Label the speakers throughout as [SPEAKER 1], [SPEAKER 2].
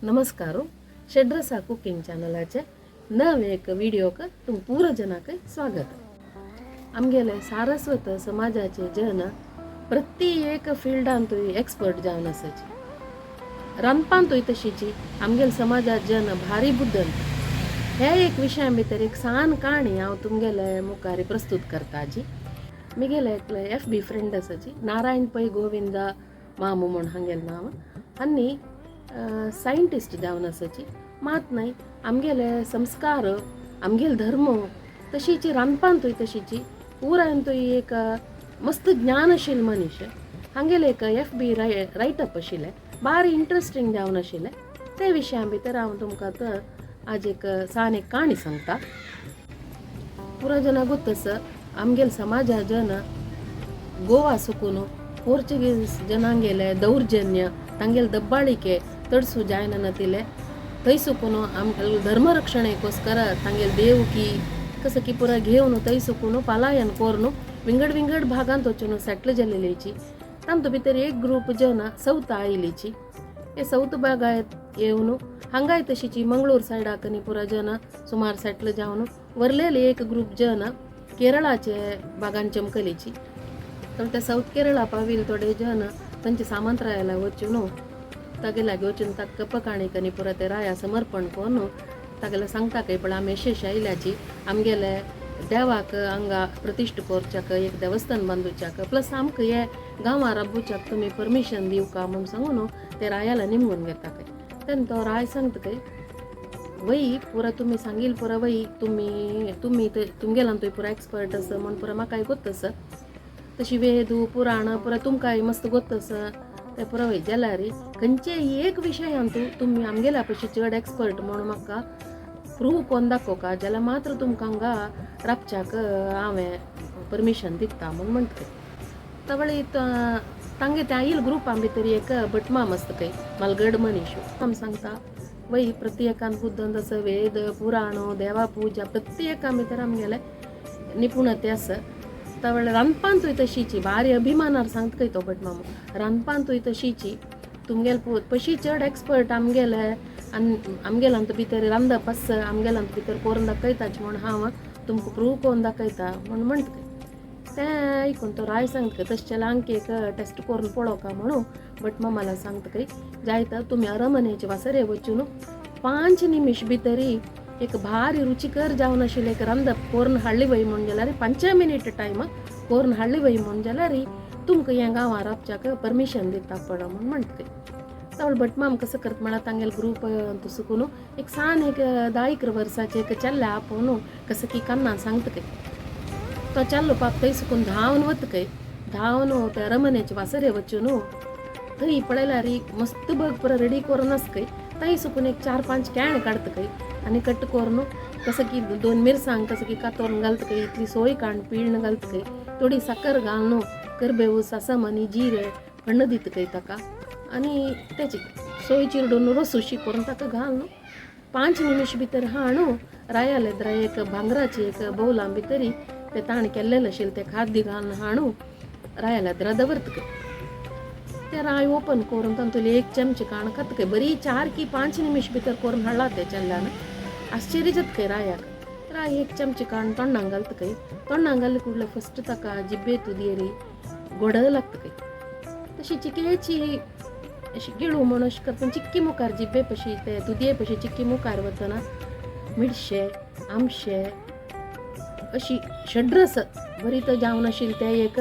[SPEAKER 1] नमस्कार, षड्रसा कुकिंग चॅनलाचे नवे एक व्हिडिओक तुम पूरा जनाक स्वागत. आमगेले सारस्वत समाजाचे जन प्रत्येक फिल्डांतूय एक्सपर्ट जावन आसाची. रांदपांतूय तशीची आमगेले समाजात जन भारी बुद्दंत. हे एक विशया भितर एक सान काणी हांव तुमगेले मुखार प्रस्तुत करता. जी मिगेले एकले एफ बी फ्रेंड आसाची, नारायण पै गोविंद मामू म्हूण हांगेलें नांव. आनी सायंटिस्ट जावन आसाची. मात न्हय आमगेले संस्कार, आमगेले धर्म, तशीची रांदपांतूय तशीची पुरायंतूय एक मस्त ज्ञानशील मनीस. हांगेले एक एफ बी रायटअप आशिल्लें, भारी इंट्रस्टींग जावन आशिल्लें. ते विशया भितर हांव तुमकां आतां आज एक सान एक काणी सांगता. पुरा जना गोत्तस, आमगेले समाजा जन गोवा सुकून पोर्चुगीज जनांगेले दौर्जन्य, तांगेले दब्बाಳಿಕೆ तडसू जायना नातिले थंय सुकून आमगेले धर्मरक्षणेकोस्कर तांगेले देवकी कसं की पुरा घेवन थंय सुकून पलायन करून विंगड विंगड भागांत वचून सेटल जाल्लेची. तांतू भितर एक ग्रूप जन सौथ आयलीची. हे सौथ भागात येवन हांगाय तशीची मंगळूर सायडाक न्ही पुरा जन सुमार सेटल जावन वरलेले. एक ग्रूप जन केरळाचे भागान चमकलीची. तर ते साऊथ केरळा पाविल थोडे जन तांचे सामंतरायाला वचून तागे लागीं वचून ताका कपकाणी कनी पुरा ते राया समर्पण करून तागेले सांगता काय पण आमी अशे अशे आयल्याची, आमगेले देवाक हांगा प्रतिश्ठ करच्याक एक देवस्थान बांदूच्याक, प्लस आमकां हे गांवां राबोवच्याक तुमी परमिशन दिवका म्हूण सांगून ते रायाला निमगून घेता काय. तेन्ना तो राय सांगता काय, वय पुरा तुमी सांगील पुरा वय, तुमी तुमी ते तुमगेल्यान तुय पुरा एक्सपर्ट आसा म्हूण पुरा म्हाकाय गोत्त आसा. तशी वेदू पुराण पुरा तुमकांय मस्त गोत्त आसा. ते पुरा वय जाल्यार खंयचेय एक विशयांतू तुमी आमगेल्या पशी चड एक्सपर्ट म्हणून म्हाका प्रूव कोन्न दाखोवका जाल्यार मात्र तुमकां हांगा राबच्याक हांवें परमिशन दिता म्हूण म्हणटा. तवळी तांगे त्या आयल ग्रुपां भितर एक भटमाम आसता खंय, मालगड मनीश. आम सांगता वय, प्रत्येकान बुद्दंत आसा, वेद पुराण देवा पूजा प्रत्येका भितर आमगेले निपुणते आसा. तवळ रांदपांतूय तशीची भारी अभिमानार सांगता खंय तो भटमाम, रांदपांतूय तशीची तुमगेले पशी चड एक्सपर्ट आमगेले आनी आमगेल्यांत भितर रांदप आसा, आमगेल्यांत भितर करून दाखयताच म्हूण हांव तुमकां प्रूव करून दाखयता म्हूण म्हणटा खंय. तें आयकून तो राय सांगता, तशें जाल्यार आमकां एक टेस्ट करून पळोवका म्हणून भटमामाला सांगता खंय. जायता तुमी अरमनेचे वासरे वचून 5 निमिश भितरी एक भारी रुचिकर जावन आशिल्लें एक रांदप करून हाडली वय म्हूण जाल्यार, 5 मिनीट टायम करून हाडली वय म्हूण जाल्यार तुमकां हें गांवां राबच्याक परमिशन दिता पड म्हूण म्हणटा खंय. तवळ भटमाम कसो करता म्हळ्यार तांगेलो ग्रूप सुकून एक सान एक 10-11 वर्साचे एक चेल्ले आपोवन कसं की कन्ना सांगता खंय. तो चेल्लो पाप थंय सुकून धांवन वता खंय. धांवन त्या रमनेचे वासरे वचून थंय पळयल्यार मस्त बग पुरो रेडी करून आसा खंय. थंय सुकून एक 4-5 केळें काडटा खंय आनी कट करून कसं की दोन मिरसांग कसं की कातोरून घालता खंय. इतली सोय काण पिळून घालता खंय. थोडी साकर घालून करबेव, सासम आनी जिरें हण्ण दिता खंय ताका आनी तेची सोय चिरडून रोसुशी करून ताका घालून 5 निमिश भितर हाणू रायाले द्रा एक भांगराची एक बौलां भितरी ते ताण केल्लेलें आशिल्लें ते खाद्य घालून हाणू रायाल्या द्रा दवरता खंय. ते राय ओपन करून तातूंतली एक चमचे काण खाता खंय. बरी 4 की 5 निमिश भितर करून हाडला ते चेल्ल्यान. आश्चर्य जाता खंय रायाक. राय एक चमचे काण तोंडाक घालता खंय. तोंडाक घालले कुडले फस्ट ताका जिब्बे तुदयेरी गोड लागता खंय. तशी चिकेची अशी गिळू म्हूण अशें करता, चिक्की मुखार जिब्बे पशी ते दुदये पशी चिक्की मुखार वतना मिडशे आमशे अशी षड्रस बरी तर जावन आशिल्लें तें एक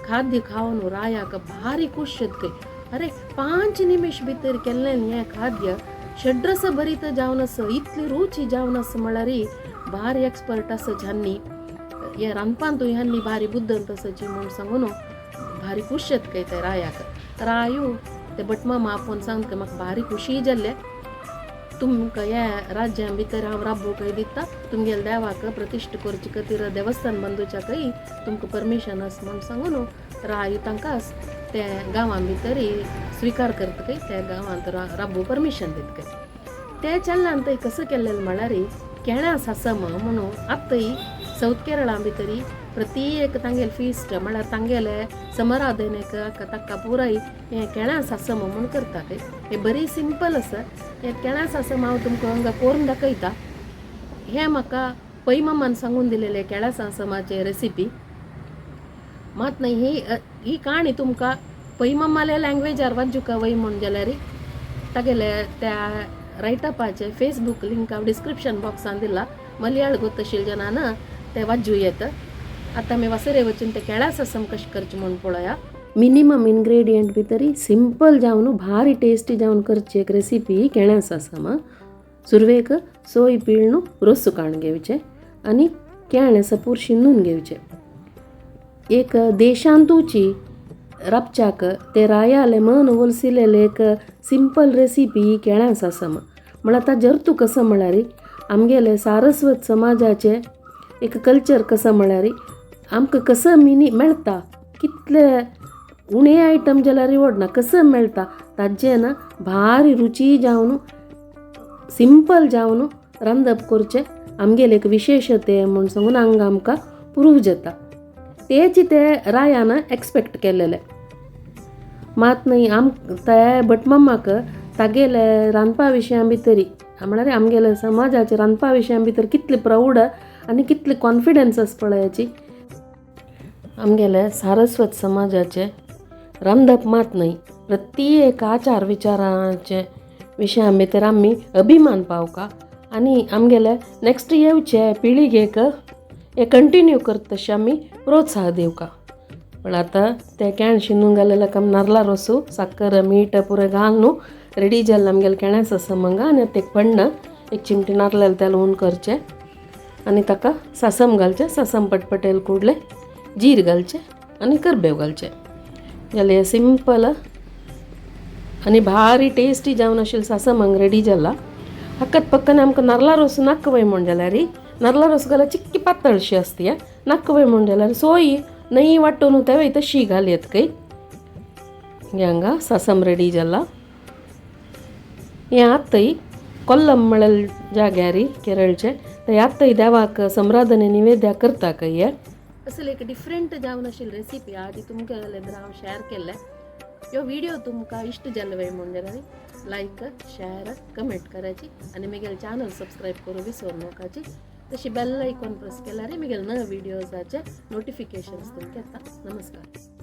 [SPEAKER 1] खाद्य खावन रायाक भारी खूश जाता खंय. अरे, 5 निमिश भितर केल्लें हें खाद्य षड्रस बरी तर जावन आसा, इतली रुची जावन आसा म्हळ्यार भारी एक्सपर्ट आसा ह्यांनी, हे रांदपांतूय ह्यांनी भारी बुद्दंत आसाची म्हूण सांगून भारी खूश जाता खंय ते रायाक. रायू ते भटमामा आपोवन सांगता, म्हाका भारी खुशी जाल्ले, तुमकां ह्या राज्यां भितर हांव राबोवंक दिता. तुमगेले देवाक प्रतिश्ठ करचे खातीर देवस्थान बांदूच्याकय तुमकां परमिशन आसा म्हूण सांगून राय तांकां ते गांवां भितर स्विकार करता खंय. त्या गांवांत राबू परमिशन दिता खंय. ते चेल्ल्यान थंय कसं केल्लें म्हळ्यार केळ्या सासम म्हणून आतांय सावथ केरळा भितरी प्रति एक तांगेले फिस्ट म्हळ्यार तांगेले समराधनेक ताका पुराय हें केळ्या सासम म्हूण करता. हे बरी सिंपल आसा. हें केळ्या सासम हांव तुमकां हांगा करून दाखयता. हें म्हाका पै मामान सांगून दिलेले केळ्या सासमाचे रेसिपी. मात न्हय ही ही काणी तुमकां पै मामाले लँग्वेजार वाचूंक वय म्हूण जाल्यार तागेले त्या रायटअपाचे फेसबूक लिंक हांव डिस्क्रिप्शन बॉक्सान दिला. मलयाळ गोतशील जनान ते वाचूं येत. आतां आमी वासरे वचून ते केळ्या सासम कशें करचें म्हूण पळोवया. मिनिमम इन्ग्रेडियंट भितरी सिंपल जावन भारी टेस्टी जावन करची एक रेसिपी केळ्या सासम. सुरवेक सोय पिळून रोस काडून घेवचें आनी केळें सपूर शिंदून घेवचें. एक देशांतूची राबच्याक ते रायाले मन वलसिलेले एक सिंपल रेसिपी केळ्या सासम. म्हळ्यार आतां जर्तू कसो म्हळ्यार आमगेले सारस्वत समाजाचे एक कल्चर कसो म्हळ्यार आमकां कसो मिनी मेळटा, कितले उणे आयटम जाल्यार व्हडना कसो मेळटा, ताजें ना भारी रुची जावन सिंपल जावन रांदप करचें आमगेले एक विशेशते म्हूण सांगून हांगा आमकां प्रूव जाता. तेच ते रायान एक्सपेक्ट केलेले. मात न्हय आम ते भटमामाक तागेले रांदपा विशयां भितरी म्हळ्यार आमगेले समाजाचे रांदपा विशयां भितर कितले प्रावड आनी कितले कॉन्फिडन्स आसा पळयाची. आमगेले सारस्वत समाजाचे रांदप मात न्हय प्रत्येक आचार विचाराचे विशयां भितर आमी अभिमान पावका आनी आमगेले नेक्स्ट येवचे पिळगेक हे कंटिन्यू करता तशें आमी प्रोत्साह दिवका. पण आतां ते केण शिनून घालेले काम नारला रोसू साकर मीठ पुरो घालून रेडी जाल्लें आमगेलें केळ्या सासम हांगा. आनी आतां एक पण्ण एक चिमटी नारलें तेल हून करचें आनी ताका सासम घालचें. सासम पटपटेल कुडलें जीर घालचें आनी करबेव घालचें जाल्यार सिंपल आनी भारी टेस्टी जावन आशिल्लें सासम हांगा रेडी जाला. हक्कत पक्कन आमकां नारला रोस नाका वय म्हूण जाल्यार नारला रोस घाल्यार चिक्की पातळशी आसती. नाका वय म्हूण जाल्यार सोय नई वांटून तेवय तशी घालयत काय. हांगा सासम रेडी जाला. हें आतां कोल्लम म्हळ्यार जाग्यार केरळचे ते आतां देवाक समराधने निवेद्या करता काय. असले एक डिफरंट जावन आशिल्ली रेसिपी आदी तुमकां हांव शेअर केल्ले. ह्यो व्हिडिओ तुमकां इश्ट जाल्ले वय म्हूण जाल्यार लायक शेअर कमेंट करायची आनी म्हगेले चॅनल सबस्क्रायब करूं विसरू नाकाची. तशी बेल आयकॉन प्रेस केल्यार म्हगेले नवे व्हिडियोजाचे नोटिफिकेशन्स तुमकां येता. नमस्कार.